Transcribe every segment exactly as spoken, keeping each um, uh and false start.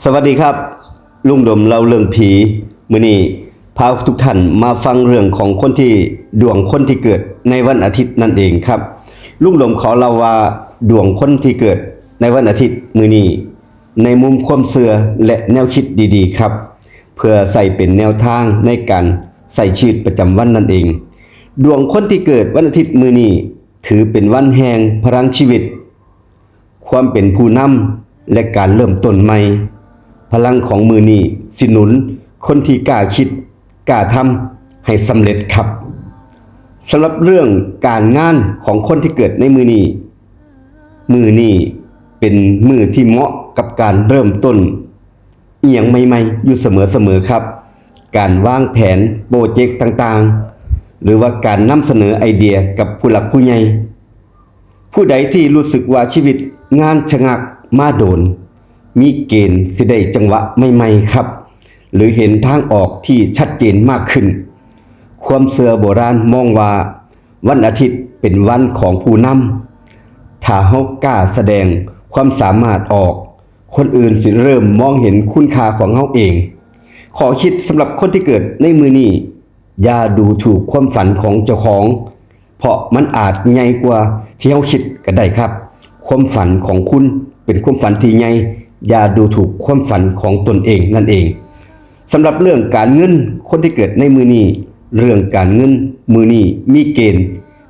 สวัสดีครับ ลุงดมเล่าเรื่องผี มื้อนี้พาทุกท่านมาฟังเรื่องของคนที่ดวงคนที่เกิดในวันอาทิตย์นั่นเองครับ ลุงดมขอเล่าว่าดวงคนที่เกิดในวันอาทิตย์มื้อนี้ ในมุมความเชื่อและแนวคิดดีๆครับ เพื่อใส่เป็นแนวทางในการใส่ชีวิตประจำวันนั่นเอง ดวงคนที่เกิดวันอาทิตย์มื้อนี้ ถือเป็นวันแห่งพลังชีวิต ความเป็นผู้นำและการเริ่มต้นใหม่ พลังของมื้อนี้สิหนุนคนที่กล้าคิดกล้าทำให้สำเร็จครับ สำหรับเรื่องการงานของคนที่เกิดในมื้อนี้ มื้อนี้เป็นมื้อที่เหมาะกับการเริ่มต้น อีหยังใหม่ๆอยู่เสมอๆครับ การวางแผนโปรเจกต์ต่างๆ หรือว่าการนำเสนอไอเดียกับผู้หลักผู้ใหญ่ ผู้ใดที่รู้สึกว่าชีวิตงานชะงักมาโดน มีเกณฑ์สิได้จังหวะใหม่ๆครับ หรือเห็นทางออกที่ชัดเจนมากขึ้น ความเชื่อโบราณมองว่าวันอาทิตย์เป็นวันของผู้นำ ถ้าเฮากล้าแสดงความสามารถออก คนอื่นสิเริ่มมองเห็นคุณค่าของเฮาเอง ข้อคิดสำหรับคนที่เกิดในมื้อนี้ อย่าดูถูกความฝันของเจ้าของ เพราะมันอาจใหญ่กว่าที่เฮาคิดก็ได้ครับ ความฝันของคุณเป็นความฝันที่ใหญ่ อย่าดูถูกความฝันของตนเองนั่นเอง สำหรับเรื่องการเงิน คนที่เกิดในมื้อนี้ เรื่องการเงินมื้อนี้มีเกณฑ์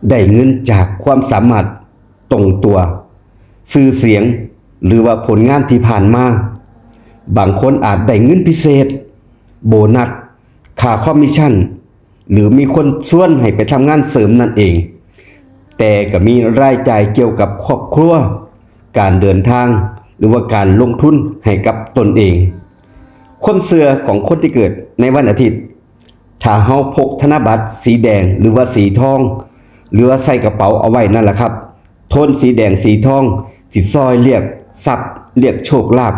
ได้เงินจากความสามารถตรงตัว ชื่อเสียง หรือว่าผลงานที่ผ่านมา บางคนอาจได้เงินพิเศษ โบนัส ค่าคอมมิชชั่น หรือมีคนชวนให้ไปทำงานเสริมนั่นเอง แต่ก็มีรายจ่ายเกี่ยวกับครอบครัว การเดินทาง หรือว่าการลงทุนให้กับตนเอง ความเชื่อของคนที่เกิดในวันอาทิตย์ ถ้าเฮาพกธนบัตรสีแดงหรือว่าสีทอง หรือว่าใส่กระเป๋าเอาไว้นั่นแหละครับ โทนสีแดงสีทองสิซอยเรียกทรัพย์เรียกโชคลาภ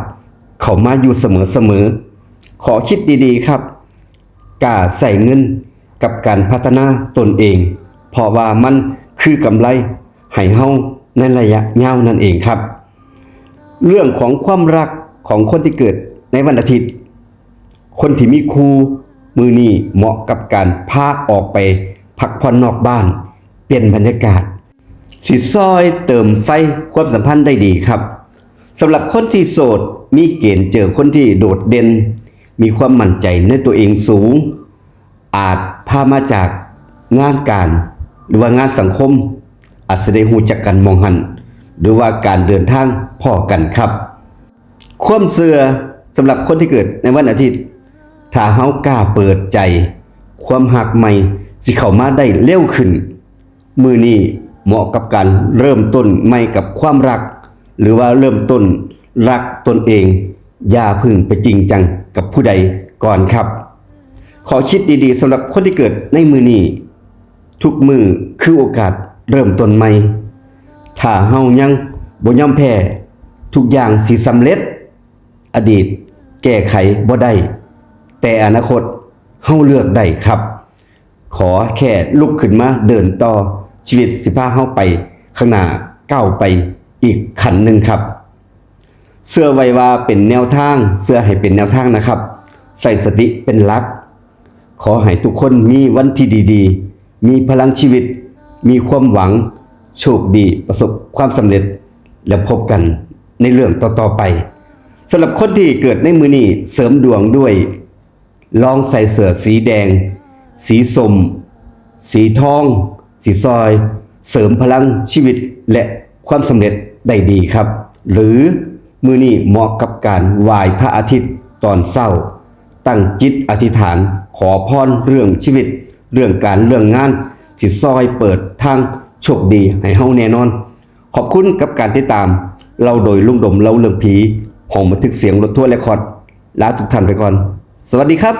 เข้ามาอยู่เสมอๆ ขอคิดดีๆครับ กล้าใส่เงินกับการพัฒนาตนเอง เพราะว่ามันคือกำไรให้เฮาในระยะยาวนั่นเองครับ เรื่องของความรักของคนที่เกิดในวันอาทิตย์ คนที่มีคู่มื้อนี้เหมาะกับการพาออกไปพักผ่อนนอกบ้าน เปลี่ยนบรรยากาศ สิซอยเติมไฟความสัมพันธ์ได้ดีครับ สำหรับคนที่โสดมีเกณฑ์เจอคนที่โดดเด่น มีความมั่นใจในตัวเองสูง อาจพามาจากงานการ หรือว่างานสังคม อาจจะได้รู้จักกันหม่องหั้น หรือว่าการเดินทางพ้อกันครับ ความเชื่อสำหรับคนที่เกิดในวันอาทิตย์ ถ้าเฮากล้าเปิดใจ ความฮักใหม่สิเข้ามาได้เร็วขึ้น มื้อนี้เหมาะกับการเริ่มต้นใหม่กับความรัก หรือว่าเริ่มต้นรักตนเอง อย่าเพิ่งไปจริงจังกับผู้ใดก่อนครับ ขอคิดดีๆสำหรับคนที่เกิดในมื้อนี้ ทุกมื้อคือโอกาสเริ่มต้นใหม่ ถ้าเฮายังบ่ยอมแพ้ ทุกอย่างสิสำเร็จ อดีตแก้ไขบ่ได้ แต่อนาคตเฮาเลือกได้ครับ ขอแค่ลุกขึ้นมาเดินต่อ ชีวิตสิพาเฮาไปข้างหน้า ก้าวไปอีกขั้นหนึ่งครับ เชื่อไว้ว่าเป็นแนวทาง เชื่อให้เป็นแนวทางนะครับ ใส่สติเป็นหลัก ขอให้ทุกคนมีวันที่ดีๆ มีพลังชีวิต มีความหวัง โชคดี ประสบความสำเร็จ และพบกันในเรื่องต่อๆไป สำหรับคนที่เกิดในมื้อนี้เสริมดวงด้วย ลองใส่เสื้อสีแดง สีส้ม สีทอง สิซอยเสริมพลังชีวิตและความสำเร็จได้ดีครับ หรือมื้อนี้เหมาะกับการไหว้พระอาทิตย์ตอนเช้า ตั้งจิตอธิษฐานขอพรเรื่องชีวิต เรื่องการเรื่องงาน สิซอยเปิดทางโชคดีให้เฮาแน่นอน ขอบคุณกับการติดตาม เล่าโดยลุงดมเล่าเรื่องผี ห้องบันทึกเสียงรถทัวร์เรคคอร์ด ลาทุกท่านไปก่อน สวัสดีครับ